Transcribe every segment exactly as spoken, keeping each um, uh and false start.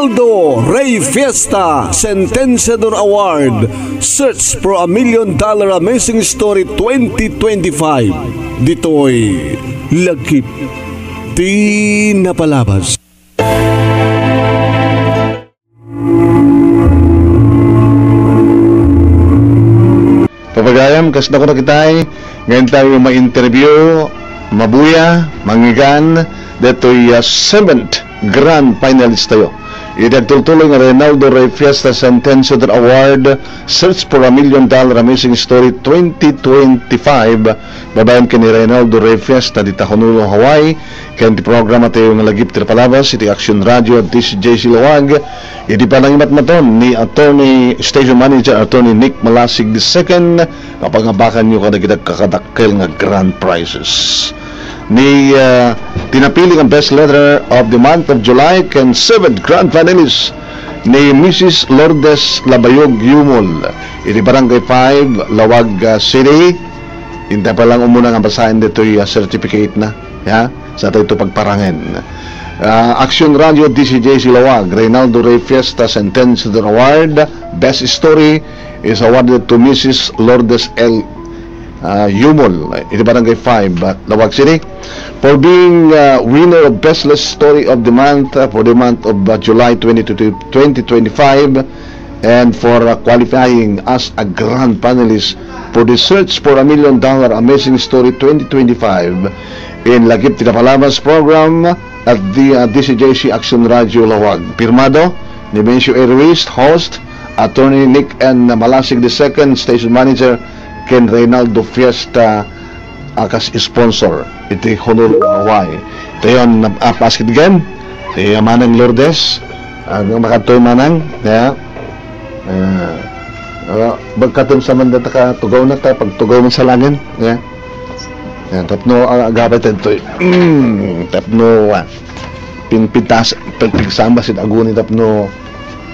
Do Rey Fiesta Sentenciador Award, Search for a Million Dollar Amazing Story twenty twenty-five. Ditoy Lagip ti Napalabas. Papagayam, kas dako na kitay, ngayon tayo ma-interview, mabuya, mangigan, detoy, ah, seventh grand finalist tayo. Iti agtultuloy nga Reynaldo Rey Fiesta Sentenciador Award, Search for a Million Dollar Amazing Story twenty twenty-five, babaen ken ni Reynaldo Rey Fiesta dita Honolulu, Hawaii, ken ti programa tayo nga Lagip ti Napalabas iti Action Radio, D C J C Laoag, iti panangimatmaton ni Attorney Station Manager Attorney Nick Malasig the second, mapangabakanyo kadagiti agkakadakkel nga grand prizes. Ni, ah, ti napili nga Best Letter of the Month of July ken seventh grand finalist ni Missus Lourdes Labayog Yumol iti Barangay five, Laoag, ah, City. Inta pa lang umuna nga basaen ditoy, ah, certificate na. Ya, sa tayo ito pagparangen. Ah, Action Radio D C J C Laoag, Reynaldo Rey Fiesta Sentenciador Award, Best Story is awarded to Missus Lourdes L, ah, Yumol, iti Barangay five, ah, Laoag City, for being, ah, winner of Best List Story of the Month, ah, for the month of, ah, July twenty twenty, twenty twenty-five, and for, uh, qualifying as a grand finalist for the Search for a Million Dollar Amazing Story twenty twenty-five in Lagip ti Napalabas program at the, uh, D C J C Action Radio Laoag. Pirmado ni Mencio A. Ruiz, host, Attorney Nick N. Malasig the second, station manager, ken Reynaldo Fiesta, a kas sponsor iti Honolulu, Hawaii. Iti yon, ah, basket game ti Manang Lourdes. Ah, makadtoy Manang, ya. Ah, ah, bagkatem sa man data ka tugaw na ta, pagtugaw man sa langin, ya. Yan, tapno, ah, agapay tayo. Mm, tapno, ah, pin-, pintas-, pin-, pigsamba sin aguni tapno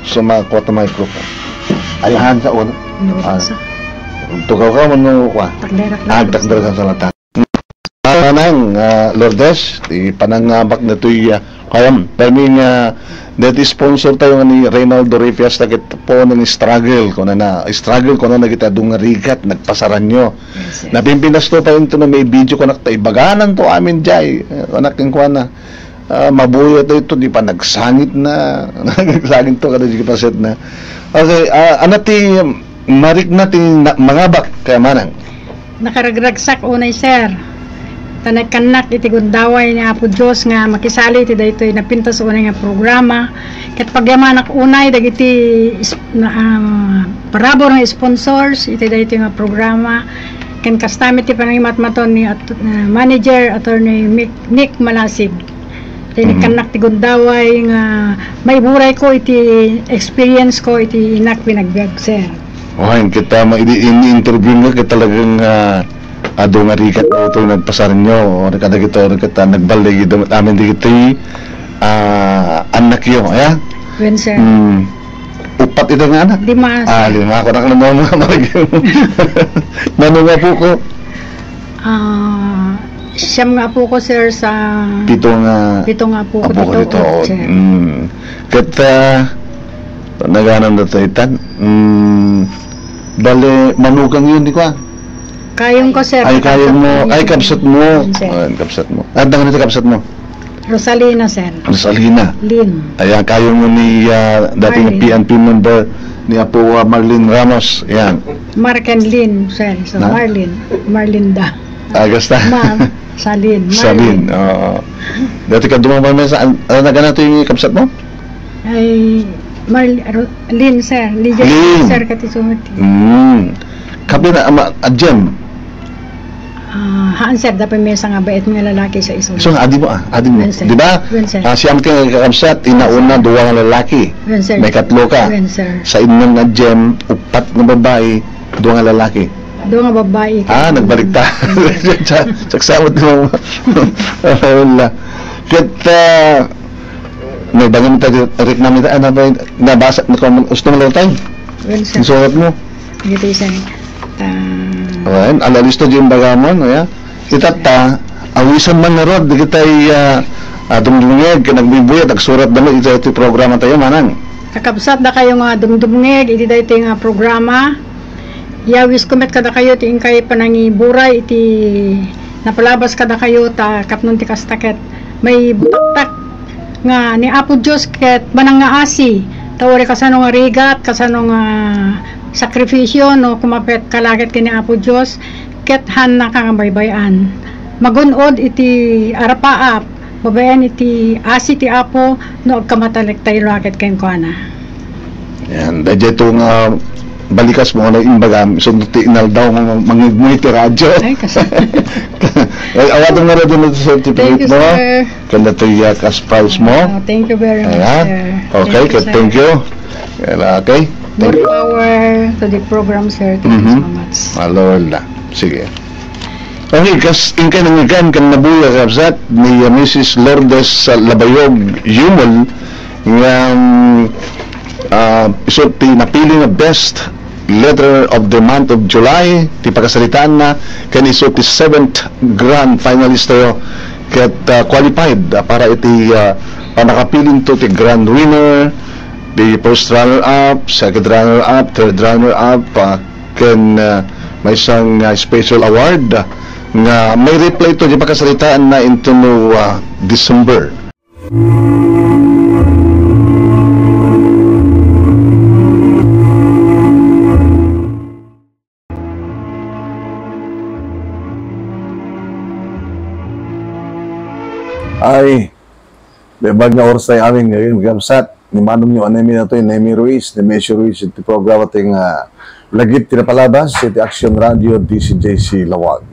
sumakwa ta microphone. Ayahan sa una. No, ah, sa- Tugaw ka, mano, wa? Takderak na. Ah, takderak sa salata. Ah, Manang, ah, Lourdes, ti panangabak na to'y, ah, kayam, permi nga, deti sponsor tayo nga ni Reynaldo Rey Fiesta, ket po nang struggle, kuna na, struggle, kuna na kita dung rigat, nagpasaran nyo. Yes, yes. Napimpinas to pa yun to na may video ko nakta, ibaganan to amin, jay. Eh, anak yung kuwan na. Ah, mabuya to ito, di pa nagsangit na. Nagsangit to, kada di paset na. Okay, ah, ano ti, marikna ti na-, mangabak kaya Manang? Nakaragragsak unay, sir. Ta nagkannak iti gundaway ni Apo Dios nga makisali iti daytoy napintas unay nga programa. Ket pagyamanak unay dagiti is-, na, ah, parabur nga sponsors iti daytoy nga programa. Ken kasta met ti panangimatmaton ni at-, ah, manager, Attorney Mick Nick Malasig. Ti Mm. Nagkannak ti gundaway nga maiburay ko iti experience ko iti inak pinagbiag, sir. Wen, kita ma-, idi-, ini-interview nga ket talagang, ah, adu nga rigat ito nagpasaran nyo, o kadagito, kita nagbalay, amin dagiti, ah, anak yo, ya? Wen, sir. Mm. Upat ito nga anak? Lima, Ah, sir. Lima. Ako na ka na mga maragyo. Mano nga po ko? Ah, siyam nga apo ko, sir, sa Pito nga pito nga apo ko apo ko dito, dito. Sir. Mm. Ket, ah, naganan na tayo itan. Mm, bale, manugang yun, di ko, ah. Kayong ko, sir. Ay, kayong mo. Ay, kabsat mo. Yun, sir. Ay, kabsat mo. Ah, dangan ito kabsat mo. Rosalina, sir. Rosalina. Lin. Ayan, kayo mo ni, ah, dating Marlin. P N P member ni Apo, ah, Marlin Ramos. Ayan. Mark and Lin, sir. So, Na? Marlin. Marlinda. Ah, gasta. Ma'am, Salin. Salin, Marlin. Oo. Dati ka dumang pa sa, an-, ano na gana ito yung kabsat mo? Ay, Marl-, Ro-, Lin, sir. Lydia, Lin. Sir, kati sumati. Mm. Kapi na, ama, a Jem. Ah, haan, sir, dapat may isang abait nga lalaki sa iso. So, adi mo, ah, adi mo. Wen, sir. Di ba? Wen, sir. Ah, siyam ka kakabsat, inauna, Wen, sir. Duwa nga lalaki. Wen, sir. May katlo ka. Wen, sir. Sa inyo nga Jem, upat nga babae, duwa nga lalaki. Duwa nga babae. Ah, nagbalik ta. Wen, sir. Sa-, saksamot mo. Wala. Ket, ah, may bangan ta, rit namin, ano ba, nabasa, gusto mo lang tayo? Wen, sir. Ang sulat mo? Dito, sir. Ah. Ayan, alalisto di yung bagamon, ya. Itatta, awisan man nga rod, di kita, ah, ah, dumdumngeg ken agbuybuya, agsuratda met iti daytoy programa tayo, manang. Kakabsat, dakayo nga dumdumngeg iti daytoy nga programa, yawisko met kadakayo ti inkay panangiburay iti napalabas kadakayo, ta tapno ti kasta ket maibutaktak nga ni Apo Dios ket manangngaasi, ta uray kasano nga rigat, kasano nga sakrifisio no kumapet ka la ket ken ni Apo Dios, ket haannaka nga baybay-an. Magun-od iti arapaap, babaen iti asi ti Apo no agkamataliktayo la ket kenkuana. Yan, daytoy nga balikas mo nga imbagam, isu ti inaldaw nga mangngegmo iti radyo. Ay, kas- Ay, awaten nga radyo na certificate Thank you, mo. Sir. Kanda to iya cash prize mo. Ah, thank you very much, Ayan. Sir. Okay, Thank you, ket sir. Thank you. Kaya, okay? Thank More you. Power to the program, sir. Thank you Mhm. So much. Alor na. Sige. Okay, kas inkay nangngegan ken nabuya, kabsat, ni, uh, Missus Lourdes, uh, Labayog Yumol, nga, um, uh, isu ti napili nga best letter of the month of July, ti pakasaritaanna, ken isu ti seventh grand finalist tayo, ket, uh, qualified, uh, para iti, uh, pannakapilinto ti grand winner, the first runner-up, second runner-up, third runner-up, uh, ken, uh, maysa nga special award, uh, nga may replay to di pakasaritaanna into no, uh, December. Ay, naimbag nga oras tayo amin ngayon, mga kabsat. Ni manong nyo, anay mi na to, Nemi Ruiz, Nemesio Ruiz, iti programa ti nga lagip ti napalabas, iti Action Radio, D C J C Lawag.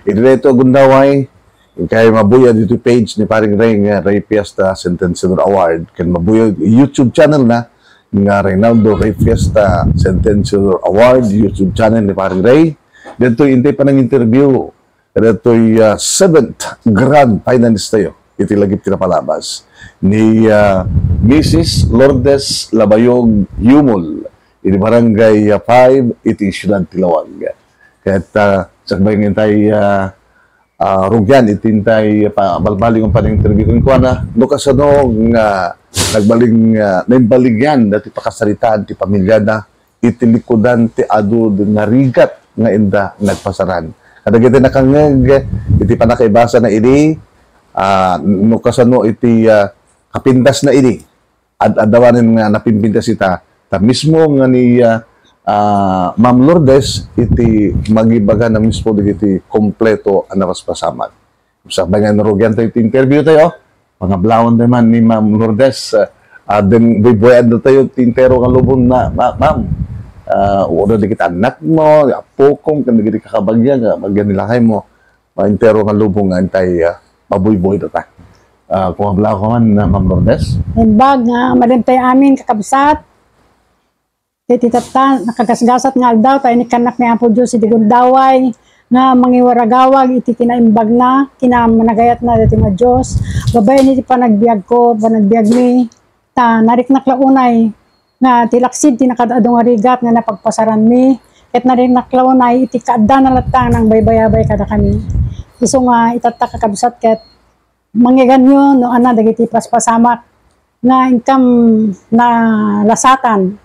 Iti dayto, Gundaway, Inkay mabuya ditoy page ni Paring Ray nga Ray Fiesta Sentenciador Award, ken mabuya YouTube channel na nga Reynaldo Ray Fiesta Sentenciador Award YouTube channel ni Paring Ray. Ditoy intay panang-interview kadatoy, ah, seventh grand finalist tayo iti lagip ti napalabas ni, ah, Missus Lourdes Labayog Yumol iti Barangay, ah, five iti Siudad ti Lawag. Ket, ah, sakbay nga intay, ah, ah, rugian iti intay pa-, balbaliw nga panang-interview kenkuana, no kasano nga nagbaling, ah, naimbaligan dati pakasaritaan ti pamiliana iti likudan ti adu nga rigat nga inda nagpasaran. Kadagiti nakangngeg iti pannakaibasana idi, ah, no kasano iti, ah, kapintasna idi, ad-adawanen nga napimpintas ita, ta mismo nga ni, ah, ah, Ma'am Lourdes iti magibagana mismo dagiti kompleto a napaspasamak. Sakbay nga narugian tayo iti interview tayo, pangablawan tayo man ni Ma'am Lourdes, ah, ah, den buybuyaen tayo ti entero nga lubong na, ma-, ma'am. Ah, uray dagiti annakmo, apokon, ken dagiti kakabagia nga bagia ni lakaymo. Maentero nga lubong nga intay, ah, mabuyboy data. Ah, kung abla ko man, ah, Ma'am Lourdes? Naimbag nga madamtay amin, kakabsat. Iti tatta, nakagasgasat nga aldaw, ta inikkannak ni Apo Dios iti gundaway, nga mangiwaragawag iti kinaimbagna, kinamanagayatna dati nga Dios. Babaen iti panagbiagko, panagbiagmi, ta nariknak la unay nga ti laksid ti nakaad-adu nga rigat nga napagpasaranmi, ket nariknak la unay iti kaaddana latta nga nangbaybayabay kadakami. Isu nga itatta, kakabsat, ket mangngeganyo no anna dagiti paspasamak nga inkam nalasatan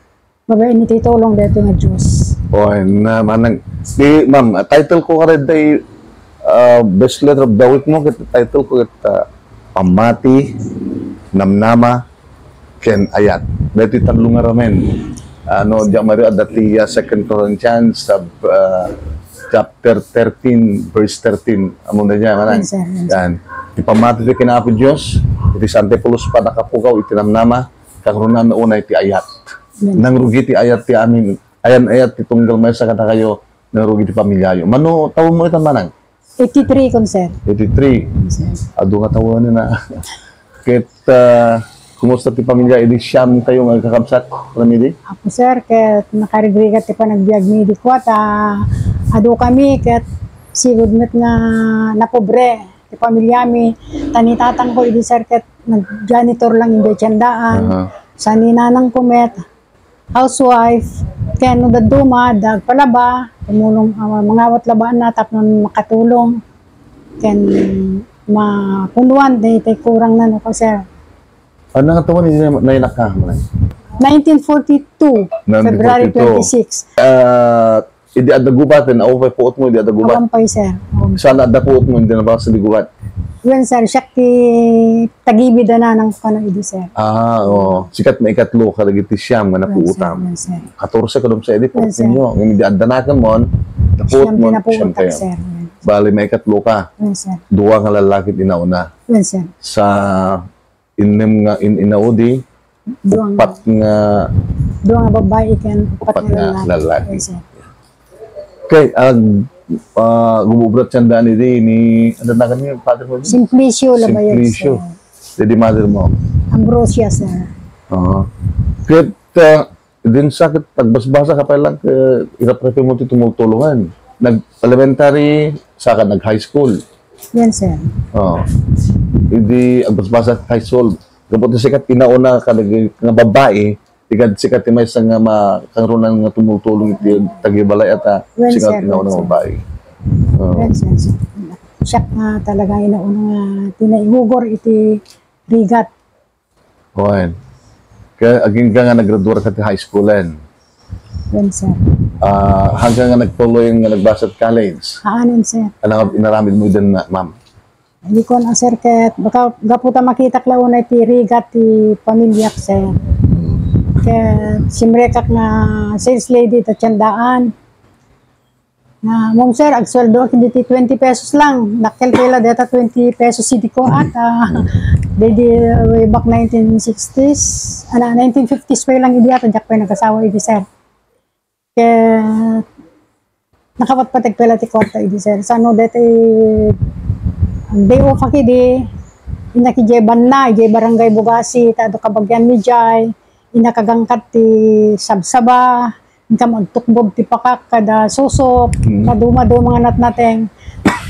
babaen iti tulong daytoy nga Dios. Oy, na manang, di, ma'am, title ko kare day, ah, best letter of the week mo, ket title ko ket, ah, Pammati, Namnama, ken Ayat. Daytoy tallo nga ramen. Ano, diak mario, adda ti, ah, Second Corinthians, sab-, ah, chapter thirteen, verse thirteen. Amo na diak, manang. Yes, sir. Yes, sir. Yan. Ti pammati ti ken Apo Dios, iti Santa Cruz pannakapukaw, iti namnama, kagrunaan na unay ti ayat. Amen. Nangrugi ti ayat ti amin, ayan-ayat ti tunggal maysa kadakayo, nangrugi ti pamilyayo. Mano, tawen mo itan, manang? Eighty-three kon, sir. Eighty-three. Yes, sir. Adu nga tawen na. Ket, ah, kumusta ti pamilya idi siam kayo nga agkakabsat, Ramidi? Apo, sir, ket nakarigrigat ti panagbiagmi idi kua, ta adu kami, ket sigud met nga napobre ti pamilyami. Ta ni tatangko idi, sir, ket nag-janitor lang idiay tiendaan. Aha. Sa ni nanangko met, housewife, ken no dadduma, adda agpalaba, tumulong, ah, mangawat labaanna tapno makatulong. Ken mapunuan, daytoy kurang na no ka, sir. Ano nga tuwan, hindi na, nayanak ka, Manay? Nineteen forty-two, February twenty-six. Ah, idi adda gubat, awan pay puot mo, idi adda gubat. Awan pay, sir. Awan. Saan adda puot mo, hindi na ba sa di gubat? Wen, sir, siak ti tagibi da nanang ko kano idi, sir. Ah, oo. Sikat maikatlo ka dagiti siyam nga napuotam. Wen, sir. Katorse kadam sa idi, puot ninyo. Ngem idi adda nakan mon, napuot mo, siyam ti napuotak, sir. Wen. Bali, maikatlo ka. Wen, sir. Dua nga lalaki ti nauna. Wen, sir. Sa innem nga in-, inaudi, upat nga, dua nga babai ken upat nga lalaki. Yes, sir. Okay, ag-, ah, gumubrat siya daan idi ni, ano na kami, father mo? Simplicio Labayag, sir. Simplicio. Di, di mother mo? Ambrosia, sir. Oo. Ket, ah, Din sa ket agbasbasa ka pay lang, eh, iraprep mo ti tumultulongan. Nag-elementary, saka nag-high school. Yan, sir. Oo. Idi agbasbasa ka high school. Gapu ti sikat inauna ka nga babai, ikad sikat ti maysa nga ma-, kangrunan nga tumultulong iti tagibalay ata. Wen, sir, inauna nga babai. Oo. Wen, sir, sir. Siak nga talaga inauna nga tinaigugor iti rigat. Wen. Kaya agingga nga naggraduar ka ti high school, en? Wen, sir. Ah, hanggang nga nagtuloy nga nagbasa ti college? Haan, sir. Ano nga inaramid mo din na, ma'am? Hindi ko na, sir, ket baka gapu ta makitak la unay ti rigat ti pamilyak, sir. Ket simrekak nga sales lady ta tiendaan. Na, ma'am, sir, agsueldoak diti twenty pesos lang. Dakkel pay la deta twenty pesos idi ko at, ah, didi, uh, way back nineteen sixties, ana, nineteen fifties pay lang idi at, diak pay nagasawa idi, sir. Ket nakapatpateg pay la ti kwarta idi, sir. Sano deti, ang day off ak idi, innak idiay banna, idiay barangay Bugasi, ta adu kabagian mi diay, innak agangkat ti sabsaba, Inkam agtukbod ti pakak kada susop, mm, kaduma-duma nga natnateng.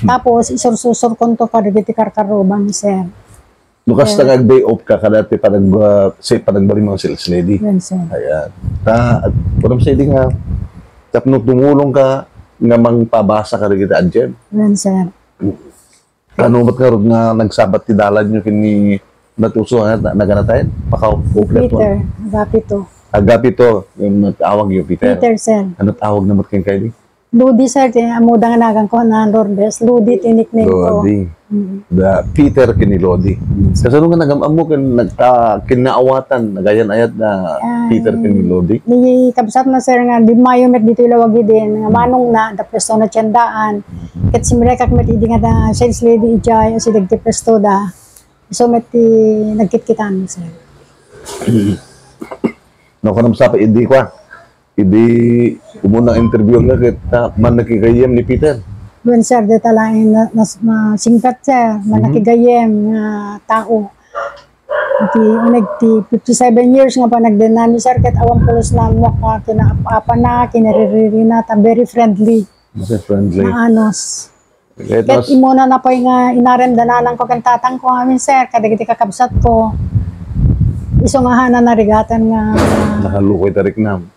Tapos, isursursurkonto kadagiti karkarruba, sir. No kasta nga ag-day off ka, kada ti panag-, ah, say, panagbali mga sales lady. Yan, sir. Ayan. Ta, at, walang say di nga, tapno tumulong ka nga mangpabasa kadagiti adjem. Yan, sir. Kano met ngarud nga nagsabat ti dalanyo ken ni Natuso nga na-, naganatayen? Pakauplet mo. Peter, Agapito. Agapito, yung nag-awag yung Peter. Peter, sir. Ano tawag na met kenka idi? Lodi, sir, ti ammoda nga naganko na Lourdes. Lodi ti nickname ko. Lodi. Mm. Da Peter ken ni Lodi. Mm. Kasano nga nagam-ammo ken nagka-, kinnaawatan, nagayan-ayat na Peter ken ni Lodi? Ni kabsat na, sir, nga dimmayo met ditoy lawag idin, nga manong na, da pwesto na tiendaan. Ket simrekak met idi nga da sales lady idiay, asideg ti pwesto da. Isu met ti nagkitkitaan, sir. No, kanam sa pa idi kwa. Idi umuna interview nga ket, ah, mannakigayem ni Peter. Wen, sir, deta laeng na, nas-, masingpet, sir. Mhm. Mannakigayem nga tao. Iti uneg ti fifty-seven years nga panagdennami, sir, ket awan pulos na ammo nga kinaap-apana, kinariririna, ta very friendly. Very friendly. Maanos. Ket imuna na pay nga inarem da nanangko ken tatangko amin, sir, kadagiti kakabsatko. Isu nga haan a narigatan nga nakalukoy ta riknam.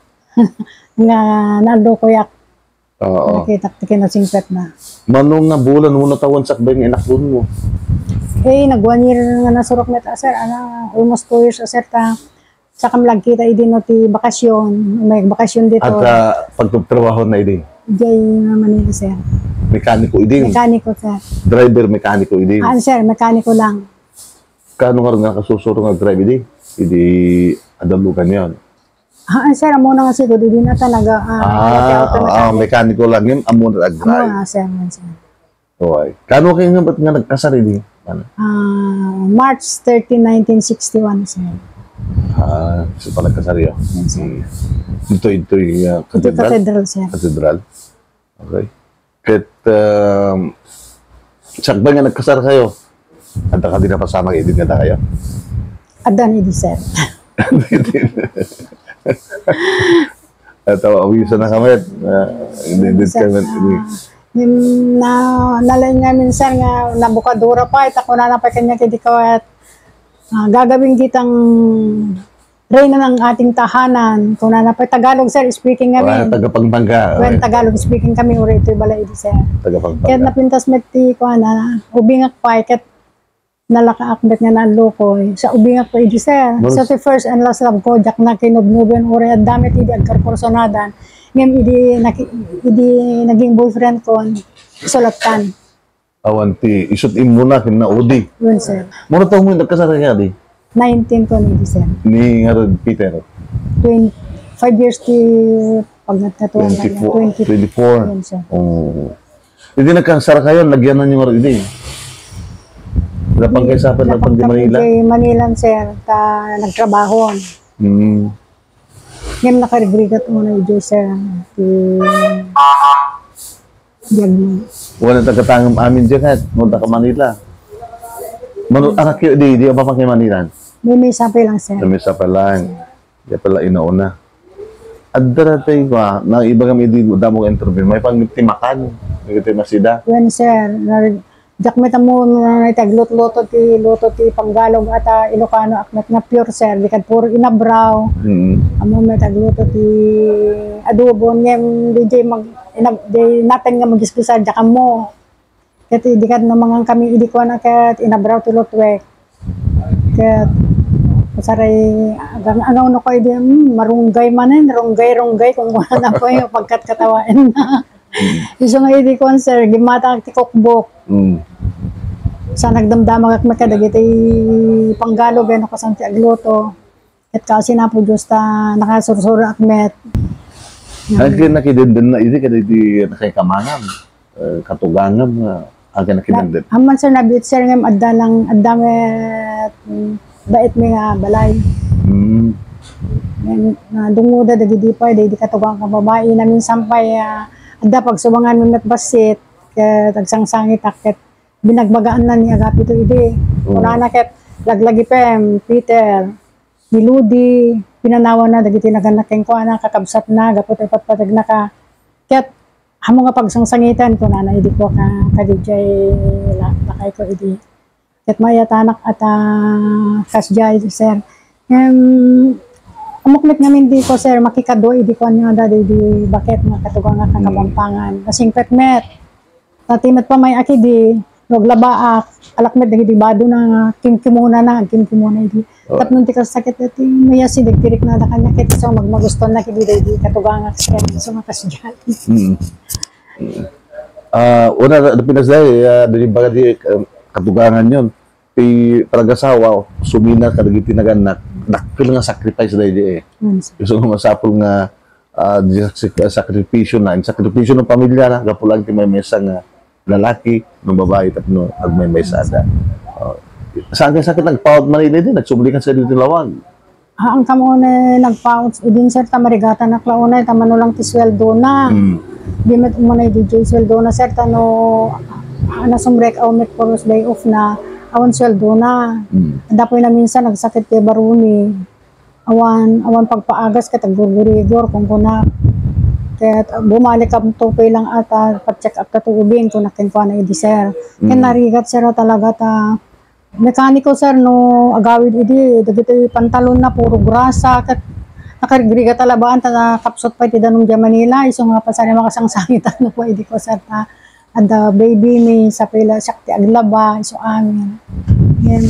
Nga naalukoyak. Oo. Nakitak ti kinasingpetna. Mano nga bulan wenno tawen sakbay nga inaklonmo? Eh, nag one year nga nasurok met a, sir. Ana, almost two years a, sir, ta sakam la agkita idi no ti bakasyon. May bakasyon dito. At, ah, pagtrabaho na idi? Diay nga Manila, sir. Mekaniko idi? Mekaniko, sir. Driver mekaniko idi? Ah, sir, mekaniko lang. Kano nga nakasusurok nga drive idi? Idi adalugan yon? Ah, sir, amo na nga siguro, di na talaga, ah, ah, mekaniko lang yun, amo na nag-drive. Amo na, sir, yun, sir. Okay. Kano kayo nga, ba't nga nagkasar, hindi? Ano? Ah, March thirteen, nineteen sixty-one, sir. Ah, so pa nagkasar yun. Yes, sir. Hmm. Ito, ito yung, ah, cathedral? Ito cathedral, sir. Cathedral? Okay. Ket, um, sakbay nga nagkasar kayo, adda kadi napasamak idi nga adda kayo? Adda ni di, sir. Ito, awisan na kami. Ah, hindi, hindi kami. Sir, ah, nin-, na, nalaing namin, sir, nga nabukadura pa, ita kunana pa kanya kay di kawat, ah, gagawin kitang Reyna ng ating tahanan. Kunana pa, Tagalog, sir, speaking kami. Ah, taga Pampanga. Well, okay. Tagalog speaking kami, uri ito'y balay di, sir. Taga Pampanga. Kaya napintas met ti, kunana, ubingak pa, ket Nalakaak met nga naallokoy. Sa ubingak pa idi, sir. Sa ti first and last love ko, diak na kinubnuben, uray adda met idi agkarkursonadan. Ngem idi naki-, idi naging boyfriend ko, sulatan. Awan ti, isut' immuna ken na Odi. Wen, sir. Mano taon mo nagkasar kadi? Nineteen ko idi, sir. Ni ngarud Peter? Twenty, five years ti pagkatuan. Twenty-four. Twenty-four. Wen, sir. Oh. Idi nagkasar kayo, nagyanan yung ngarud idi. Napagkaisapan na pag di Manila? Manila, sir, ta nagtrabaho. Hmm. Ngem nakarigrigat mo na idi, sir. Ti Diagno. Wala ta katangem amin diyan, ket munta ka Manila. Manu-, anak yo, di, di apa pa kay Manila? May, may sapay lang, sir. May sapay lang. Di pala inauna. Adda tayo ba, na iba kami di damo interview. May pang ti makan, may ti masida. Wen, sir. Nar-, diak met ammo na itagluto-luto ti luto ti Panggalog ata Ilocano ak met nga pure, sir. Di kad puro inabraw. Mm. Ammo met agluto ti adobo, ngem di, di mag-, Inag-, di naten nga magisgisa, diak ammo. Ket idi kad no mangan kami idi kuana ket inabraw ti lutwek. Ket saray agang-, agawno ko idi, hmm, marunggay manen, runggay-runggay, kung kuana ko yung pagkatkatawaen na. Isu nga idi kuan, sir, gimmata ti cookbook. Mm. Sa nagdamdamagak met kadagiti Panggalog, no, kasano ti agluto. Ket kaasi Apo Dios ta nakasursuro ak met. Ay, kaya nakidenden na idi, kada idi nakay kamangan, eh, katugangan nga, aga nakidenden. Amman, sir, nabiit, sir, ngem adda lang, adda met, mm, bait mi nga balay. Mm. Ngem, nadungoda dagidi pay, dagidi katugang nga babai, na minsan pay, ah, adda pagsubangan mi met bassit, ket agsangsangitak, ket binagbagaan na ni Agapito idi. Mm. Kunana ket, laglagi pay, Peter, ni Ludi, pinanawanna dagiti nagannak kenkuana, kakabsatna, gapu ta ipatpategnaka. Ket, ammo nga pagsangsangitan, kunana idi kua ka, kadidiay la-, lakayko idi. Ket mayatanak ata kasdiay, sir. Ngem, ammok met ngamin idi ko, sir, makikadua idi ko ania daydi baket nga katugang nga kakabambangan. Nasingpet met. Ta ti met pamay-ak idi, no aglabaak, alak met dagiti badona nga kimkimunana, agkimkimuna idi. Oo. Tapno ti kasakit ti mayasi dagiti riknada kaniak ket isu magmagustuannak idi daydi katugangak ket isu nga kasdiay. Mm. Mm. Ah, una, da-, da pinasday, ah, dagiti bagadi, ah, katuganganyon. Ti panagasawa, sumina kadagiti nagannak, dakkel nga sacrifice daydi, eh. Mm, sir. Isu nga masapul nga ah, di sakri-, sakripisyo na, sakripisyo ng pamilya na, gapu lang ti maymaysa nga lalaki, no babae, tapno agmaymaysada. Oh. Saan ka sakit nagpaut man idi, nagsubli ka sa dito lawag? Ah, ang kamo na nagpaut, idin, sir, ta marigatan ak la unay, ta mano lang ti sweldo na. Mm. Di met umunay di jay sweldo na, sir, ta no, ah, nasumrek, awan met puros day off na, awan sweldo na. Mm. Dapoy na minsan, nagsakit kay Baruni. Awan, awan pagpaagas ket aggurgurigor, kunkuna. Ket bumalik kamto pay lang ata, pa-check up ta to ubing, kuna kenkuana idi, sir. Ken narigat, sir, a talaga ta mekaniko, sir, no agawid idi, dagiti pantalon na puro grasa, ket nakarigrigat a labaan, ta nakapsut pay ti danum diay Manila, isu nga pasaray makasangsangitan no pay idi ko, sir, ta Adda baby mi, sapay la siak ti aglaba, isu amin. Ngem,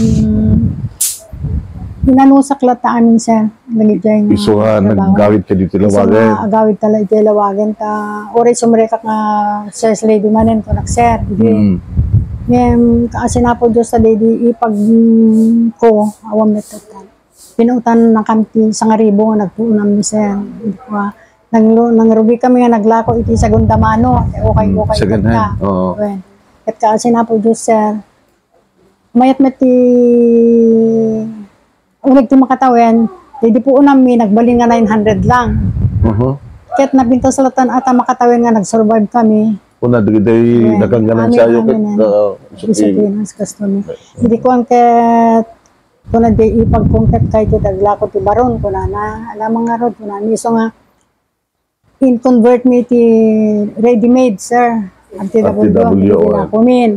inanusak latta amin, sir. Dagiti nga isu nga trabaho. Naggawid ka ditoy lawagen. Isu nga agawid ta la iti lawagen ta, uray sumrekak nga sales lady manen, kunak, sir. Idi. Mm. Ngem, kaasi Apo Dios ta daydi ipag-, mm, ko, awan met. Pinutanakami ti sangaribu nga nagpuonami, sir. Idi kua, nanglu-, nangrugi kami nga naglako iti segunda mano. Ukay, ukay. Second hand, oo. Wen. Ket kaasi Apo Dios, sir. Mayat met ti uneg ti makatawen, ti di puonami, nagbalin nga nine hundred lang. Mhm. Ket napintas latta ata makatawen nga nag-survive kami. Kuna, dagiti dagang ganansyayo ket, amin, amin, ah, isu ti, isu ti gasto mi. Idi kuan ket Kuna, "Diay ipagko ket kayto ti aglako ti baron," kunana. "Alamang ngarud," kunana. Isu nga, in-convert mi ti ready-made, sir. R T W, R T W, ang ginakumin.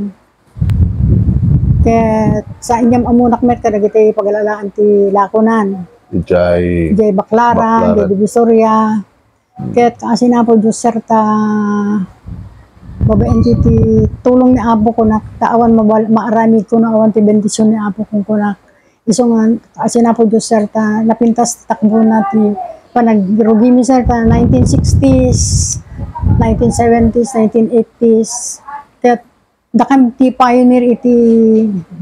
Ket sa inyam ammonak met kadagiti pagalalaan ti lakonan. Idiay, idiay Baclaran, Baclaran, idiay Divisoria. Ket kaasi Apo Dios, sir, ta babaen ti, ti tulong ni Apo kunak, ta awan mabal-, maaramid kuno awan ti bendision ni Apo kunak. Isu nga, asin Apo Dios, sir, ta napintas takbona ti panagrugimi, sir, ta nineteen sixties, nineteen seventies, nineteen eighties. Ket dakam ti pioneer iti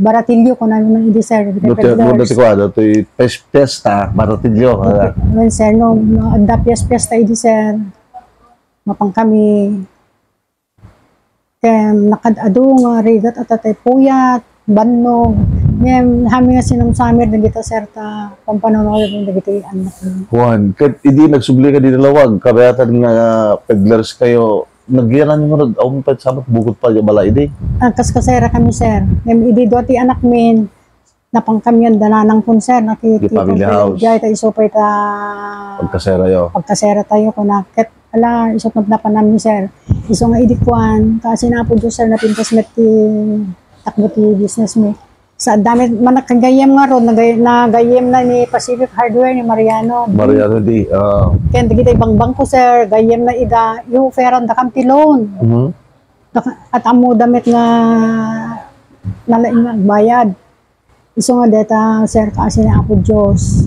baratillo, kunana idi, sir, iti No, ti, no, peddlers. Ti kuwa, no, ti pes-, pesta, baratillo, ah. Wen, sir, no, no, adda pes-, pesta idi, sir. Mapan kami. Ken nakad-ado nga rigat a tatay puyat, bannog. Ngem, hami nga sinamsamir dagita, sir, ta pampanunuyo dagiti anak. Kuan, ket idi nagsubli ka di Nalawag, kabayatan nga peddlers kayo, nagyanan mo rod, awan pay sabot bukod pa di bala idi? Ah, kas kasera kami, sir. Ngem idi dua ti anak min, napan kami anda nanang kun, sir, nakiti Di family house. Jay, ta isu pay ta Pagkasera yo. Pagkasera tayo, kuna, ket, ala, isu napnapanam ni, sir. Isu nga idi kuan, kasi na po, sir, napintas met ti takbo ti business mi. Sa dami, managkagayem nga ron, nagay-, nagayem na ni Pacific Hardware, ni Mariano. Mariano di, ah. Ken dagiti bangbang ko, sir, gayem na ida, i-offeran da kam ti loan. Mhm. Dak-, at ammo damit nga nalaing nga agbayad. Isu nga deta, sir, kaasi ni Apo Dios.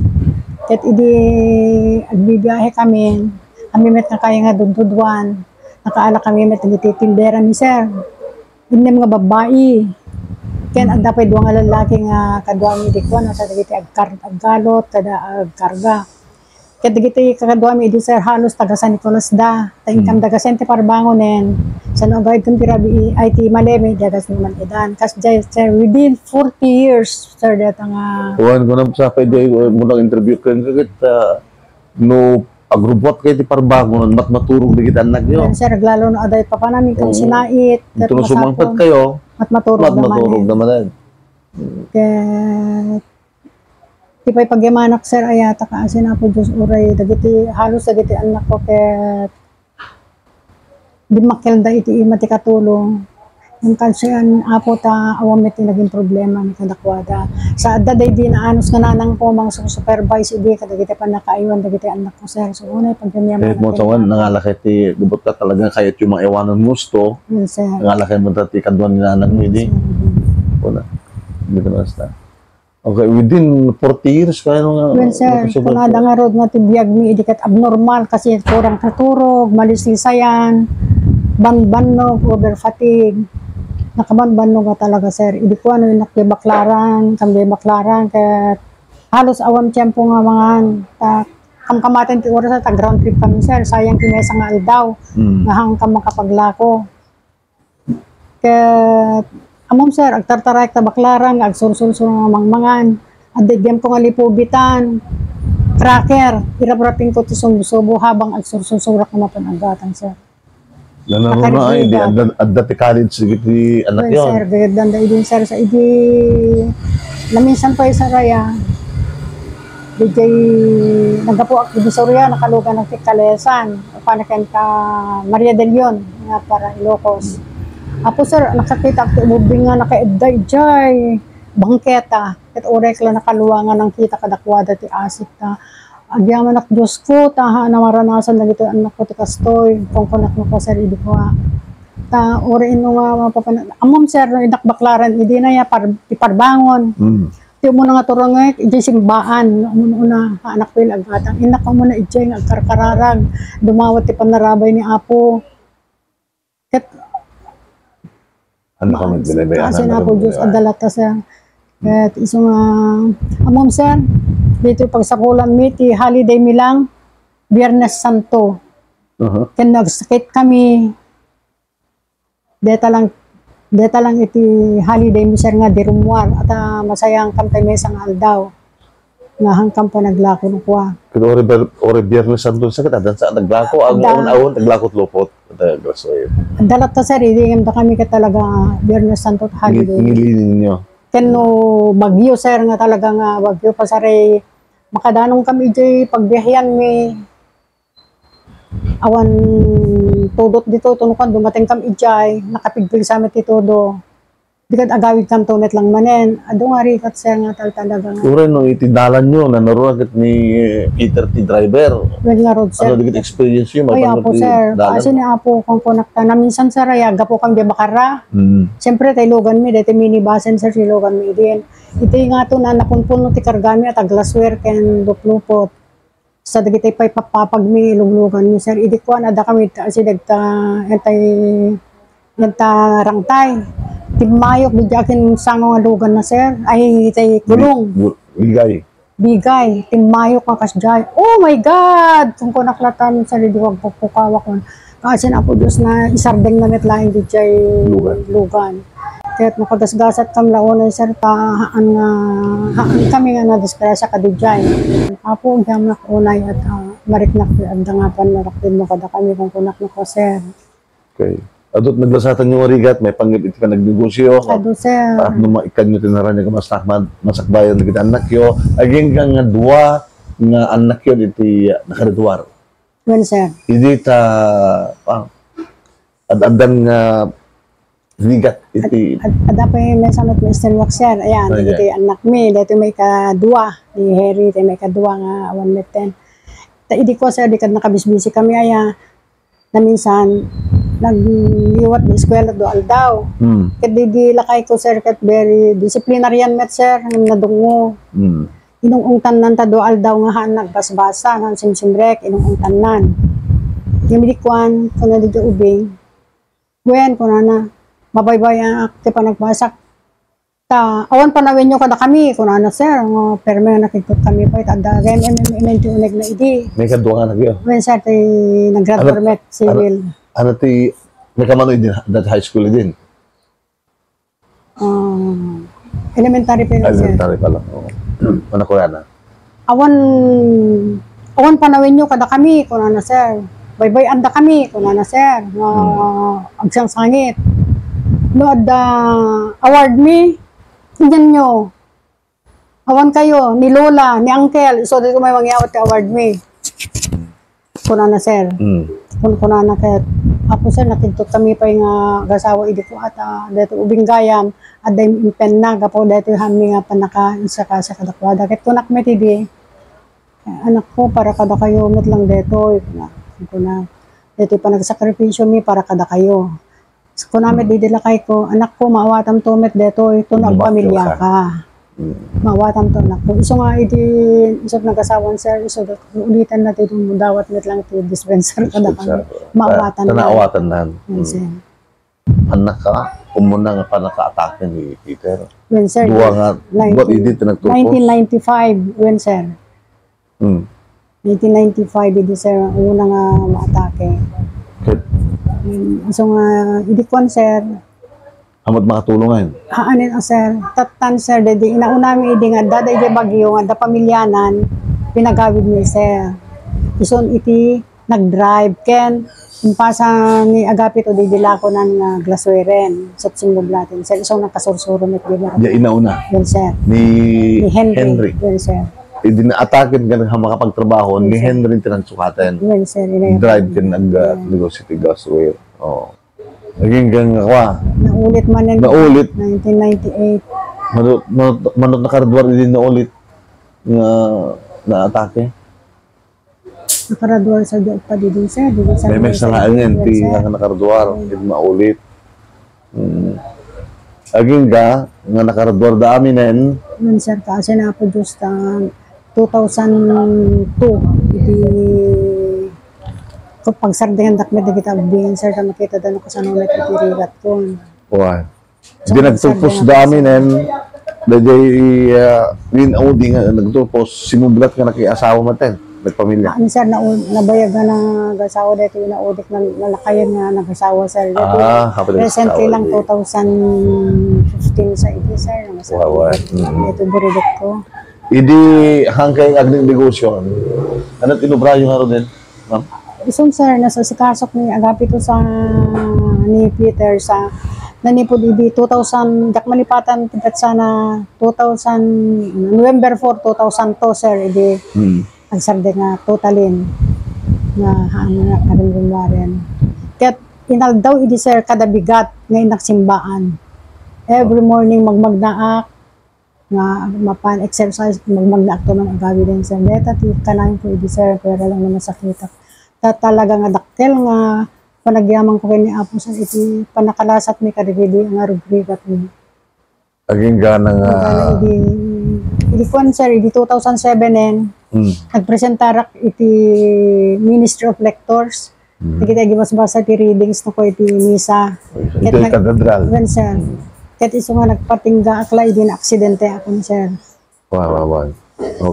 Ket idi agbibiahe kami, kami met nga kaya nga dudduduan, nakaala kami met dagiti tindera ni sir. Innem nga babbai. Ken adda pay dua nga lallaki nga kaduami idi kuan, sa dagiti agkar-, aggalot, kada agkarga. Ket dagiti kakaduami idi, sir, halos taga San Nicolas da. Ta inkam Mm. Daga Sente Parbangonen, saan no agayod kun ti rabii, ay ti Maleme, diagas ni man idan. Kas jay, sir, within forty years, sir, deta nga Wan ko na sa pwede, eh, mo nang interview ken ket, ah, no agrubot kay ti Parbangonen, mat maturog dagiti anak yo. Wen, sir, aglalo no aday papanamin kam Oo. Sinait, ket Ito no masapon. Sumangpet kayo, mat maturog mat naman maturog eh. Naman eh. Ket Ti pay pagyamanak, sir, ayata ka, asin Apo Dios, uray dagiti, halos dagiti annakko ket dimmakkelda iti ima ti katulong. Ngem kansian, Apo, ta awan met ti naging problema ni kadakuada. Sa adda daydi naanus nga nanangko, mangsupervise idi kadagiti pannakaaywan dagiti annakko, sir. So, unay pagyamyaman Kahit mo tawan, nangala kay ti gubot ka, talagang kayat yung maiwanan gusto. Yes, sir. Nangala kay mo ti kaduan ni nanang mo, idi. Yes, sir. Una. Hindi ko na basta. Okay, within forty years, kaya nga Well, sir, nakasugat kunada ka. Nga rod nga ti biag mi, idi ket abnormal, kasi kurang katurog, malislisayan, banbannog, over fatigue. Nakabanbannog nga talaga, sir. Idi kuano, yung nakibaklaran, kang baklaran, ket halos awan tiyempo nga mangan. Ta-, kamkamaten ti oras, ta ground trip kami, sir. Sayang ti maysa nga aldaw, Mm. nga hangkan makapaglako. Ket, ammom, sir, agtartaraek ta baklaran nga agsursursur nga mangmangan. Adda idiamko nga lipubitan, cracker, iraprapingko ti sumusubo habang agsursursurak nga mapan aggatang, sir. Nanaruna ay, di Nakaribigat. Adda, adda ti college iti anak Well, yon. Sir, gayud danda idin, sir, sa idi naminsan pay, sir, aya, di jay naggapuak iti Soria, nakalugan ti kalesan. Panekan ka Maria de Leon nga para Ilocos. Apo, sir, nakakita ak ti ubing nga nakaedda idiay bangketa. Ket uray la nakaluangan nangkita kadakuada ti asit ta, "Agyamanak, Diosko, ta ha, namaranasan dagitoy annakko ti kastoy," kunkunak nga, sir, idi kua. Ta uray inno nga mapapan-, ammom, sir, no innak baklaran, idi na ya par-, ti Parbangon. Mm. Ti umuna nga turongek, idiay simbaan, umuna, anak ko, aggatang. Innak ko muna idiay nga agkarkararag, dumawat ti panarabay ni Apo. Ket, Ano ka, ma-, magbilay-bilay, kasi ano na ka, po, Diyos, magbilay-bilay? Adda latta, sir. Ket isu nga, ammom, sir, dito pagsakulan mi, ti holiday mi lang, Biyernes Santo. Aha. Ken nagsakit kami, Deta lang, deta lang iti holiday mi, sir, nga di rummuar, at, ah, masayang kam tayo may isang aldaw. Nga hangkam pa naglako no kua. Ket ore ber-, ore Biyernes Santo, sakit, adan sa naglako, ang Adda. Awan, awan, naglako ti lupot. Ata, grasoy. Adda latta, sir, idi ngem da kami ket talaga Biyernes Santo holiday. Ngil-, ngilinin nyo. Ken no bagyo, sir, nga talaga nga bagyo pa, sir, eh, makadanong kami iti pagbiahean mi. Awan tudot dito, tunukan, dumating kam idiay, nakapigpigsa met ti todo. Di ket agawidkanto met lang manen. Adu nga rigat, sir, nga tal-, talaga nga. Uray no iti dalanyo, nanaruna ket ni, eh, Peter ti driver. Well, ngarud, sir. Ano dagiti experience yo, Ay, maipanggep apo, ti sir. dalan? Kasi ni apo, kung kunak ta, naminsan, sir, ay, gapu kami di Bacarra. Mm. Siyempre, tay lugan mi, daytoy minibusen, sir, ti lugan mi idin. Iti nga to na napunpuno ti karga mi, at glassware, ken luplupot. Sa dagiti pay pappapag mi, luglugan mi, sir. Idi kuan, adda kami ta, si dagta, entay, enta rangtay. Timmayok, di akin sango nga lugan na, sir. Ay, tay kulong. Bi-, bu-, bigay. Bigay. Timmayok nga kasjay. Oh my God! Kung kunak latan, sir, di wag pupukawak. Kasi Apo Dios na isardeng na met laeng didiay Lugan. lugan. Ket nakagasgasat kam la unay, sir, ta haan nga, haan kami nga nadisgrasya kadidiay. Apo, agyamnak unay at, ah, mariknak ti adda nga pannarakdedmo kadakami, kung kunak no, sir. Okay. Adu ti naglasatanyo nga rigat, maipanggep iti panagnegosio. Adu, sir. Tapno maikkanyo ti naraniag a mas-, ma-, masakbayan dagiti annakyo. Agingga nga dua nga annakyo iti, ah, nakaridwar. Wen, sir. Idi ta, ah, ad-addan nga rigat iti Ad-, ad-, adda pay maysa met maesteriak, sir. Ayan, Ay, dagiti ay. annakmi, daytoy maikadua, ni Harry, daytoy maikadua nga awan metten. Ta idi ko, sir, di kad nakabisbisi kami, aya, naminsan, nagliwat di eskwela dua aldaw. Hmm. Ket di, di lakay ko, sir, ket very disciplinarian met, sir, nga nadungngo. Hmm. Inung-ungtannan ta dua aldaw nga haan nagbasbasa, haan simsimrek, inung-ungtannan. Ngem idi kuan, kuna didiay ubing, "Wen," kunana, "mabaybayanak ti panagbasak. Ta, awan panawenyo kadakami," kunana, sir, nga permi nga nakigtot kami pay, ta adda, em, em, em, em, ti uneg na idi. Maikadua nga annakyo? Wen, sir, ti naggraduar Ano, met, ano, civil. ano ti, maikam-ano idi, that high school idin? Ah, elementary pa lang, sir. Elementary pa lang, oo. Ano kunana? "Awan, awan panawenyo kadakami," kunana, sir. "Baybay-andakami," kunana, sir. Nga Hmm. agsangsangit. "No adda award mi, inyanyo. Awan kayo, ni Lola, ni Uncle, isu daytoy may mangyawat ti award mi." Kunana, sir. Mm. Kun-, kunana ket, "Apo, sir, nakigtot kami pay nga agasawa idi ko ata, daytoy ubing gayam, adda im-, impenna, gapu daytoy haanmi nga pannakaisakasa kadakuada." Ket kunak met idi, "Anakko, para kadakayo met lang daytoy," kuna, kuna, "daytoy panagsakripisyomi para kadakayo." Kuna met Hmm. idi lakay ko, "Anakko, maawatam to met detoy, to no Lumakyo agpamilya ka. ka. Hmm. Maawatam to, anakko." Isu nga idi, isu nagasawan, sir, isu ulitan na ti dumudawat met lang ti dispenser kada Dispenser. kami. Maawatan Ta-, na. naawatan na. Yes, Hmm. sir. Annak ka, umuna nga panakaatake ni Peter. Yes, sir. Dua nga, Nineteen, buat idi ti nagturpos. nineteen ninety-five, yes, sir. Hmm. Nineteen ninety-five, idi, sir, ang una nga maatake. Okay. Hmm, so nga, idi kwan, sir. Amat makatulong ngayon? Haan, ah, sir. Tattan, sir, dedi, inaunami idi nga, dada idi bagyo nga, da pamilyanan, pinagawid ni, sir. Ison iti nag-drive, ken, impasa ni Agapito, di dilakonan nga glasweren, sa Simublaten, sir. Ison nakasursuro met, di ba? Di inauna? Yan, sir. Ni Ni Henry. Henry. Yan, sir. Idi naataken nga makapagtrabaho, ni Yes, sir. Henry ti nagsukaten. Yes, sir. Drive ken nag, ah, Yes. negosyo ti gasware. Oo. Naging gang ako, ah. Naulit man yan. Naulit. Nineteen ninety-eight. Manut, manut, manut nakaraduar idi naulit nga naatake. Nakaraduar sa Diyo pa di din, sir. Di din sa May, may Diyo, sir. salaangan Yes, ti sir. nga nakaraduar, Mm. idi maulit. Mm. Agingga nga nakaraduar da aminen. Yun, sir, kasi na po Diyos ta two thousand two, iti ko pagsardingan dakmet dagiti agbian, sir, ta makita da no kasano met iti rigat ko. Why? So, Di nagtulpos sir, da aminen, dayjay, ah, win audi nga nagtulpos, simublat nga nakiasawa maten, nagpamilya. Ah, sir, na, nabayagan na nagasawa dito yung naudik na nalakayan nga nagasawa, sir. Dito, Ah, hapo dito recently asawa, lang, di. two thousand fifteen sa idi, sir, nagasawa. Wawa, mm. Dito, buridok ko. Idi hangkay agning negosyo, ano tinubrayo nga ron din, ma'am? Isun, sir, nasasikasok ni Agapito sa ni Peter sa nanipod idi two thousand, dak malipatan ti petsa na two thousand, November four, two thousand two, sir, idi Hmm. nagsarde nga totalin nga haan nga karimrimwaren. Ket inaldaw idi, sir, kada bigat nga innak simbaan. Every morning, magmagnaak nga mapan exercise, magmagnaak to man agawiden, sir. Deta ti kanayon ko idi, sir, pero lang naman sakita. Ta-, talaga nga dakkel nga panagyaman ko ken ni Apo, sir, iti pannakalasat mi kadagidi nga rugrigat mi. Agingga na nga. Agingga na idi, idi kuan, sir, idi two thousand seven en, Hmm. nagpresentarak iti Ministry of Lectures. Hmm. Dagiti agibasbasa ti readings no ko iti misa. Ket iti nag-, katedral. Wen, sir. Hmm. Ket isu nga nagpatinggaak la idi naaksidente ako, sir. Wow, wow, wow.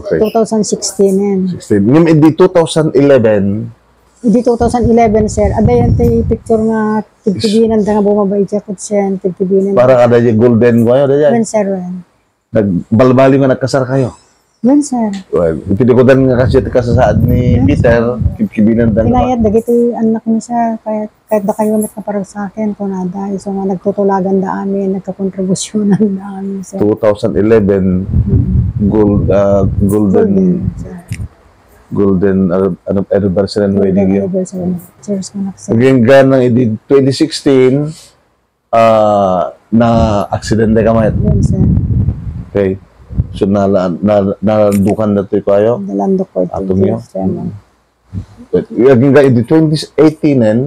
Okay. Two thousand sixteen en. Sixteen. Ngem idi two thousand eleven, Idi two thousand eleven, sir, adda yan ti picture nga kibkibinanda nga bumaba iti kotsen, kibkibinanda. Para kada di golden ko ayo, dayay. Wen, sir, wen. Nagbalbaliw nga nagkasar kayo. Wen, sir. Well, iti likudan nga kasi ti kasasaad ni Peter, kibkibinanda nga. Kinayat dagiti anak ni, sir, kaya kahit da kayo met nga paragsaken, kunada, isu nga nagtutulagan da amin, nagkakontribusyonan da amin, sir. Two thousand eleven, Mm. gold, ah, golden, Golden, sir. golden, ah, ano, anniversary and wedding year. Golden anniversary. Cheers, anak, sir. Agingga na idi twenty sixteen, ah, na-aksidente ka met. Yes, sir. Okay. So, nala-, na-, nalandukan na to kayo? Nalandok ko ito, Ato niyo? Yes, sir, ma'am. Agingga idi twenty eighteen en,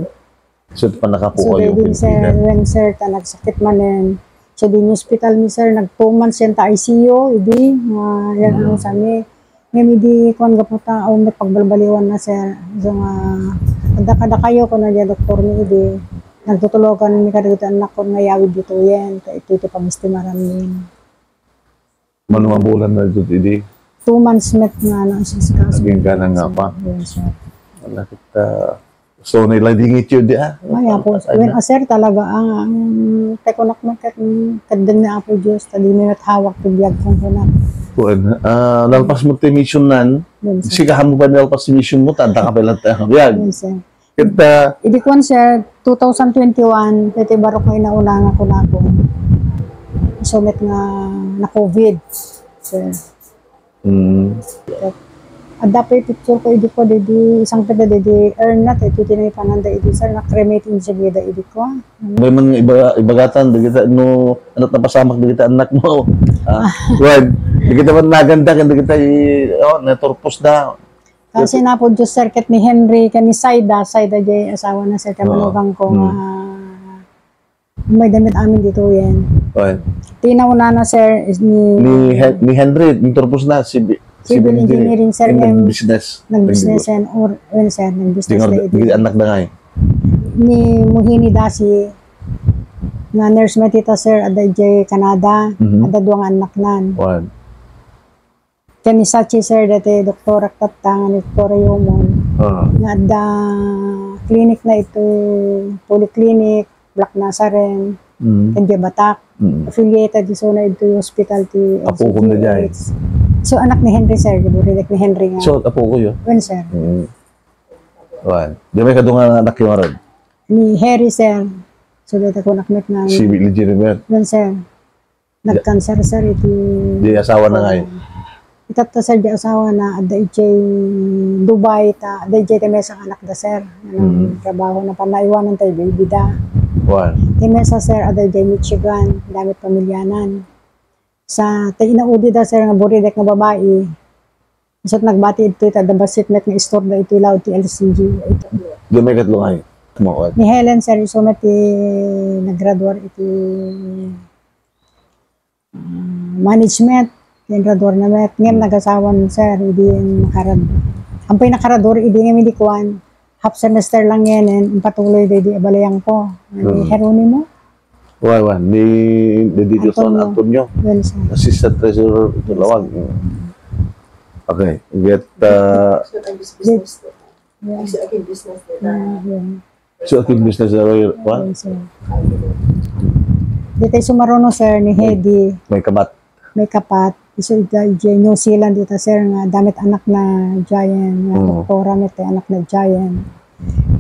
So, panakapo So, kayo, dagiti, sir, Pilipino. Wen, sir, ta nagsakit manen. So, idi ni hospital mi, sir, nag two months yan ta I C U, idi, nga, yan, Mm. ano, sa mi. Ngem idi, kuwan, gapu ta, awan met pagbalbaliwan na, sir. So, nga, kada, kada kayo, kuna diay doktor mi, idi, nagtutulagan mi kadagiti anak ko nga yawid ditoyen, ta ito iti pangestimaran mi. Mano a bulan na ito, idi? Two months met nga naasikaso. Agingga na nga pa. Yes, sir. Wala kita. So, nila dingit yun di, ah. Ay, apo. Ay, Wen, na. Ah, sir, talaga, ang, ang tekunak man kat, mm, kadden ni Apo Diyos, ta di mi met hawak ti biag kong kunak. Kuwan, ah, nalpas mo ti mission nan, Yes, sir. Sigahan mo pa nalpas ti mission mo, tanda ka pala tayo biag. Yes, sir. Ket, ah, Idi kuwan, sir, two thousand twenty-one, iti barok nga inauna nga kunako. Isu met nga na-covid, sir. Mm. Ket adda pay picture ko idi ko, didi, isang peda didi, urn na, iti tinaypanan da idi, sir, na-cremate in Jageda idi ko. May man iba-, ibagatan, dagita, no, ano, napasamak, dagita, anak mo. Ah, wen, dagita man naganda, kan dagita, i-, oh, naturpos da. Kasi na po, Diyos, sir, ket ni Henry, ken ni Saida, Saida jay asawa na, sir, ken Oo. manugang ko, Mm. nga, may damit amin dito yan. Oy. Tinauna na, sir, is ni Ni Hen-, ni Henry, ni turpos na, si Bi-, si Civil Bi-, engineering, sir, yung yan. nag-business. Nag-business, Nag-, yan, or, well, sir, nag-business Tingar-, na ito. di anak na nga eh. Ni Muhini Dasi, nga nurse met ita, sir, adda jay Canada, Mhm. adda dua nga anak nan. One. Ken ni Sachi, sir, dati doktora tatta nga ni Doktora Yomon. Ah. Nga adda clinic na ito, polyclinic, Black Nazarene, Mm. ken diay Batak. Mm. Affiliated isuna ito hospital ti Apo ko na jay. L C G H. So, anak ni Henry, sir, di ba, direct ni Henry nga. So, apo ko yun? Wen, sir. Mm. Wan. Di may kadungan nga anak yung aron? Ni Harry, sir. So, dati ko anak met nga. Si Billy Jimmy. Wen, sir. Nagkanser, sir, iti Di asawa na nga eh. Itatta, sir, di asawa na, adda ijay Dubai, ta, adda ijay ti mesa nga anak da, sir. Ano, Mm. trabaho na panaiwanan tayo, baby da. Wan. Ti mesa, sir, adda ijay Michigan, damit pamilyanan. Sa, ti inaudi da, sir, nga buridek nga babae, isut nagbati ito, ita, da basit met nga istorda iti laud ti L C G, ito. Di may katlo nga eh. Kumawat. Ni Helen, sir, isu met ti naggraduar iti ah, management, ken graduar na met. Ngem Hmm. nagasawan, sir, idi nakarad-, ampay nakarador, idi ngem idi kuan, half semester lang yan, and patuloy da idi abalayan ko. Ni Hmm. Jeronimo? Wa, wa, ni, ni Didioson Antonio. Antonio. Well, sir. Assistant Treasurer ito Yes, lawag. sir. Okay, get, uh, So, ang business, Yeah. Ang sa akin business nila. Yeah, yeah. So, aking business na rin, what? Yes, sir. Di tayo sumaruno, sir, ni Hedi. May kapat. May kapat. Isu ida, ijay New Zealand, ita, sir, nga damit anak na giant, nga Oo. doktora, may tay anak na giant.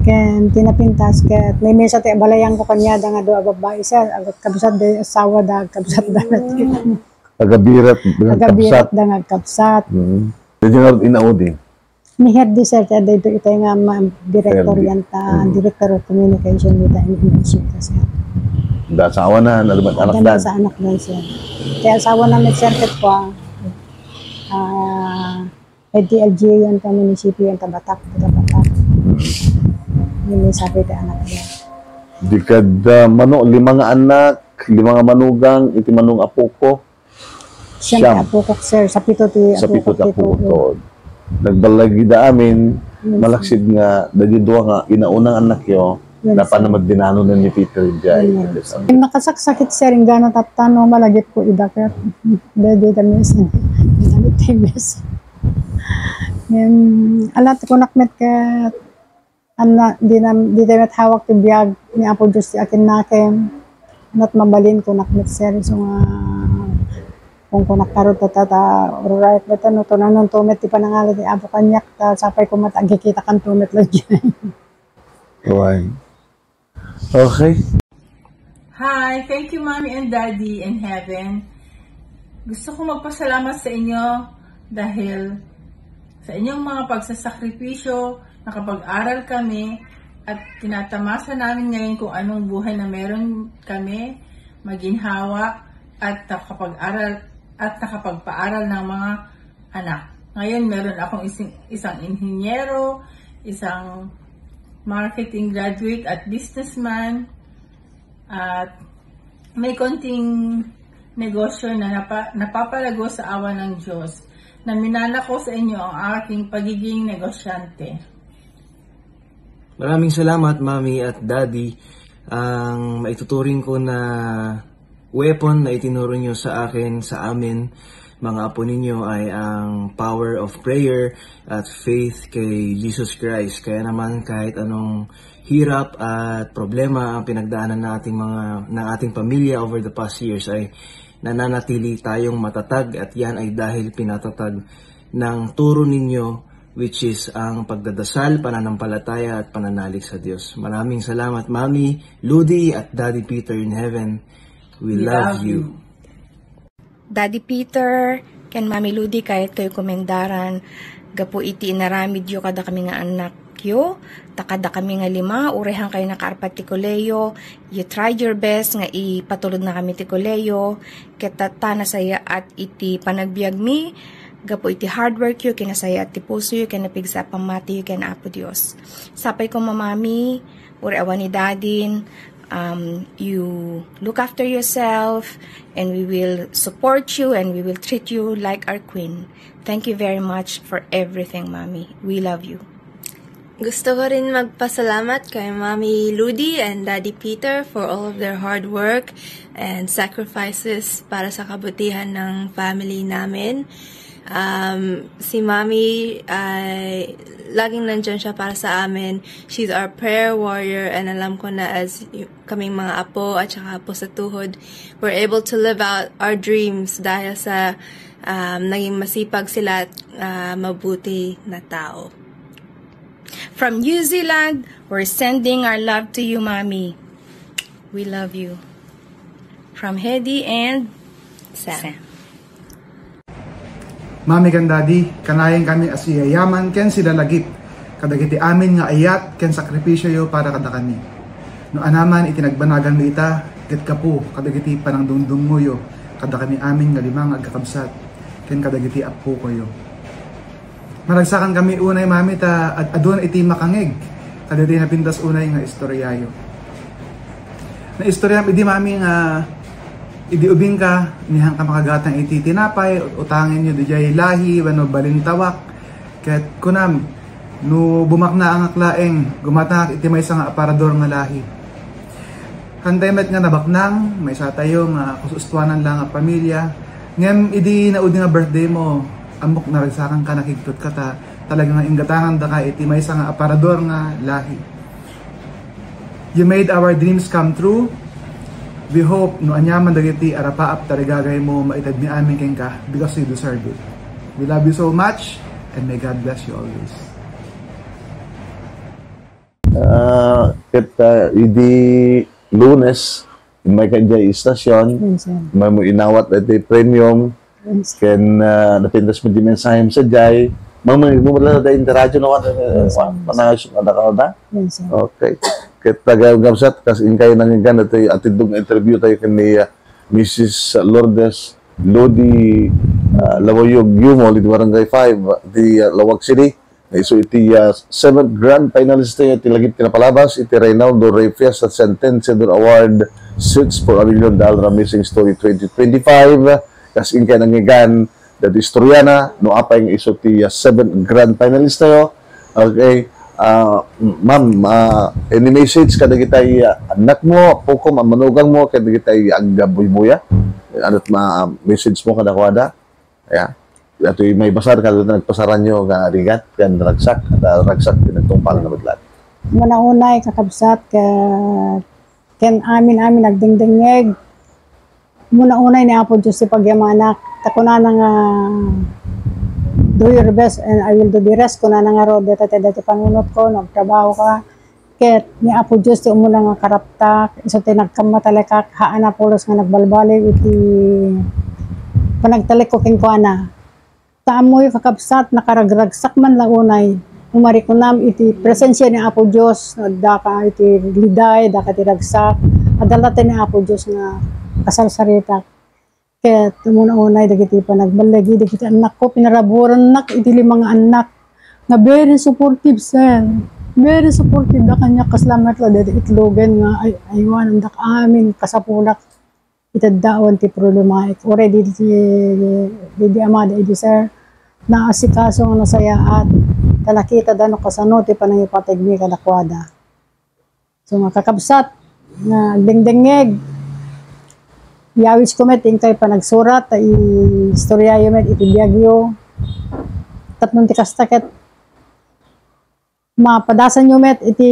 Ken, tinapintas, ket may mesa ti abalayan ko kanya, da nga do, a babae, sir, agkabsat da, asawa da, agkabsat da. Agabirat, Agabirat agkabsat. Da nga agkabsat. Mm. Di nga inaudi. Ni Herdy, sir, ta daytoy itay nga ma-, director Herdy. Yan ta, Mm. Director of Communication dita in M S U ta, sir. Da asawa na, na, anak dan. Sa anak dan, sir. Kaya asawa na, may sir, ket kwa, ah, L T L G U yan, kami munisipyo yan, Tabatak, Tabatak. Yun yung sabi kay anak niya. Di kad, ah, mano, lima nga anak, lima nga manugang, iti manung apo ko. Siyam. Siyam. Apo ko, sir. Sa pito ti Sa apo pito ko, ti apo ko. Nagbalagida amin, yes, malaksid nga, dagiti dua nga, inaunang anak yo, yes, sir. Napan na magdinano na ni Peter, jay. Yes. Nakasaksakit, sir, inggana taptan, no, malagip ko ida, ket, dede kami, sir. Dede kami, sir. Yan, alat ko nakmet ket, Anna, di na, di tayo met hawak ti biag ni Apo Dios ti akinnakem. Anat mabalin ko nak met, sir, isu nga, kung kunak karod ta, ta, ta, uray met, ano, tunanon to met ti panangalan ti Apo kaniak, ta, sapay ko met, agkikitakan to met, lagi. Uray. Okay. Hi, thank you, Mommy and Daddy in heaven. Gusto ko magpasalamat sa inyo dahil sa inyong mga pagsasakripisyo, nakapag-aral kami at tinatamasa namin ngayon kung anong buhay na meron kami, maginhawa at nakapag-aral at nakapagpaaral ng mga anak. Ngayon, meron akong isang, isang inhinyero, isang marketing graduate at businessman, at may konting negosyo na napa-, napapalago sa awa ng Diyos. Naminana ko sa inyo ang aking pagiging negosyante. Maraming salamat, Mami at Daddy. Ang maituturing ko na weapon na itinuro nyo sa akin, sa amin, mga apo ninyo, ay ang power of prayer at faith kay Jesus Christ. Kaya naman, kahit anong hirap at problema ang pinagdaanan ng ating mga, ng ating pamilya over the past years, ay nananatili tayong matatag, at yan ay dahil pinatatag ng turo ninyo, which is ang pagdadasal, pananampalataya, at pananalig sa Diyos. Maraming salamat, Mami, Ludi, at Daddy Peter in heaven. We love you. Daddy Peter ken Mami Ludi, kayatkayo komendaran gapu iti inaramidyo kadakami nga annakyo, ta kadakami nga lima, uray haankayo nakaarpat ti kolehiyo, you tried your best nga ipatulodnakami ti kolehiyo, ket tatta nasayaat iti panagbiagmi, gapu iti hard workyo, ken nasayaat ti pusoyo, ken napigsa a pammatiyo ken Apo Dios. Sapay koma, Mami, uray awan ni Dadin, um, you look after yourself, and we will support you, and we will treat you like our queen. Thank you very much for everything, Mommy. We love you. Gusto ko rin magpasalamat kay Mommy Ludi and Daddy Peter for all of their hard work and sacrifices para sa kabutihan ng family namin. Um, si Mommy ay laging nandyan siya para sa amin. She's our prayer warrior, and alam ko na as y-, kaming mga apo at saka apo sa tuhod, we're able to live out our dreams dahil sa, um, naging masipag sila at, ah, mabuti na tao. From New Zealand, we're sending our love to you, Mommy. We love you. From Hedy and Sam. Sam. Mami ken Daddy, kanayon kami a siyayaman ken silalagip kadagiti amin nga ayat ken sakripisioyo para kadakami. No anaman iti nagbanaganmi ita, ket gapu kadagiti panangdumdummoyo kadakami amin nga lima nga agkakabsat ken kadagiti appokoyo. Naragsakan kami unay, Mami, ta ad-, adun iti makangeg kadagiti napintas unay nga istoryayo. Naistoryam idi, Mami, nga idi ubingka, inihanka makagatang iti tinapay, utangenyo didiay lahi wenno balintawak. Ket kunam, no bumaknaangak laeng, gumatangak iti maysa nga aparador nga lahi. Hantay met nga nabaknang, maysatayo nga kusustuanan lang a pamilya. Ngem idi naudi nga birthday mo, ammok naragsakanka, nakigtotka ta talaga nga inggatangandaka iti maysa nga aparador nga lahi. You made our dreams come true. We hope no aniaman dagiti arapaap tarigagaymo, maitedmi amin kenka because you deserve it. We love you so much, and may God bless you always. Ah, ket, ah, idi Lunes, may ka idiay istasyon, yes, sir, may mo inawat iti premium, yes, ken, ah, napintas mo di mensahe mo sadiay, mamay mo wala da iti radyo, no? Yes, sir. Yes, sir. Okay. Ket taga kabsat, kas inkay nangigan, iti atiddog nga interview tayo ken ni, ah, Missus Lourdes Lodi, ah, Lawayog Yumol, iti Barangay five, iti, ah, Laoag City. Nga isu iti, ah, seventh grand finalist tayo, iti lagip ti napalabas, iti Reynaldo Rey Fiesta Sentenciador Award, Search for a Million Dollar Amazing Story twenty twenty-five. Kas inkay nangigan, dati istoriana, no apay nga isu ti, ah, seventh grand finalist tayo. Okay. Ah, ma'am, ah, any message kadagitay, ah, annakmo, apukom, a manugang mo, kadagitay agbuybuya? Ano ma-, message mo kadakuada? Ya. Datoy maibasar, kadagitay nagpasaranyo nga rigat, ken ragsak, ket, ah, ragsak ti nagtungpal nga medlat. Muna unay, kakabsat, ka-, ken amin-amin agdengdengngeg, muna unay ni Apo Dios ti pagyamanak. Ta kunana nga, "Do your best and I will do the rest." Kunana nga, "Rod, deta ti, deta ti panunotko, no agtrabahoka." Ket ni Apo Dios ti umuna nga karaptak, isu ti nagkammatalekak, haan a pulos nga nagbalbaliw iti panagtalekko kenkuana. Ta ammoyo, kakabsat, nakaragragsak man la unay. Umarikunam iti presensia ni Apo Dios, no addaka iti liday, addaka iti ragsak, adda latta ni Apo Dios nga kasarsaritak. Ket umuna unay dagiti panagbalbaliw dagiti annakko, pinaraburannak iti lima nga annak nga very supportive, sir. Very supportive da kaniak, kasla met la dagiti itlogen nga ay-, aywanandak amin, kasapulak. Iti addawan ti problemaek. Uray di, di, di, di amada idi, sir, naasikaso nga nasayaat, ta nakitada no kasano ti panangipategmi kadakuada. So, nga kakabsat, nga agdengdengngeg, yawis ko met inkay panagsurat, ta i-, istoryayo met iti biagyo. Tapno ti kasta ket mapadasanyo met iti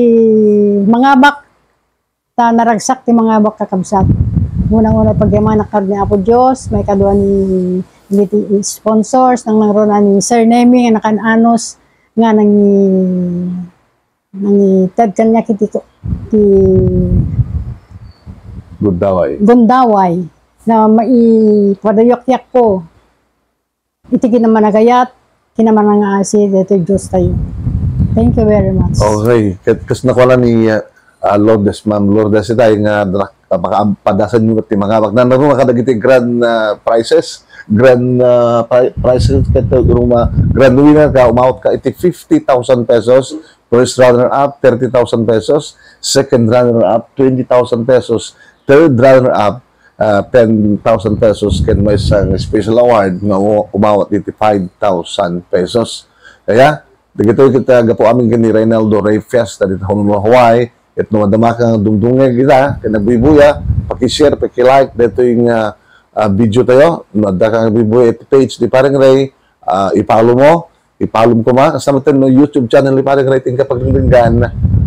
mangabak, ta naragsak ti mangabak, kakabsat. Una-una, pagyamanak ni Apo Dios, maikadua ni, ni ti sponsors, nang nangruna ni Sir Nemi, nga nakan-anos, nga nangi-, nangited kaniak iti ko-, ti Gundaway. Gundaway, na maipadayakyak ko. Iti kinamanagayat, kinamanangaasi daytoy Dios tayo. Thank you very much. Okay. Ket kas nakuana ni, ah, ah, Lourdes, Ma'am Lourdes, itay nga drak-, ah, makaam-, padasanyo ti mangabak. Nanaruna kadagiti grand, ah, prizes, grand, ah, pri-, prizes, ket, ah, ruma-, grand winner ka, umawat ka iti fifty thousand pesos, first runner-up, thirty thousand pesos, second runner-up, twenty thousand pesos, third runner-up, ah, ten thousand pesos, ken maysa nga special award nga u-, umawat iti five thousand pesos. Kaya, dagitoy ket gapu amin ken ni Reynaldo Rey Fiesta dita Honolulu, Hawaii, ket no madamaka nga dumdumngeg ita, ken nagbuybuya, paki-share, paki-like daytoy nga, ah, video tayo. No adda ka nga buybuya iti page ni Pareng Rey, ah, i-follow mo, i-follow mo koma, kasla met no YouTube channel ni Pareng Rey ti inkay pagdingdinggan,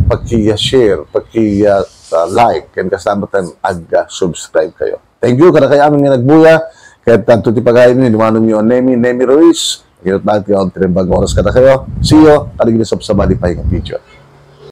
paki-share, paki, ah, ah, like, ken kasla met ag-subscribe kayo. Thank you, kadakayo amin nga nagbuya, ket adto ti pagayam ni Manong Nemi, Nemi Ruiz, kinutlaet nga on ti naimbag nga oras kadakayo. See you, kadagiti sabsabali pay nga video.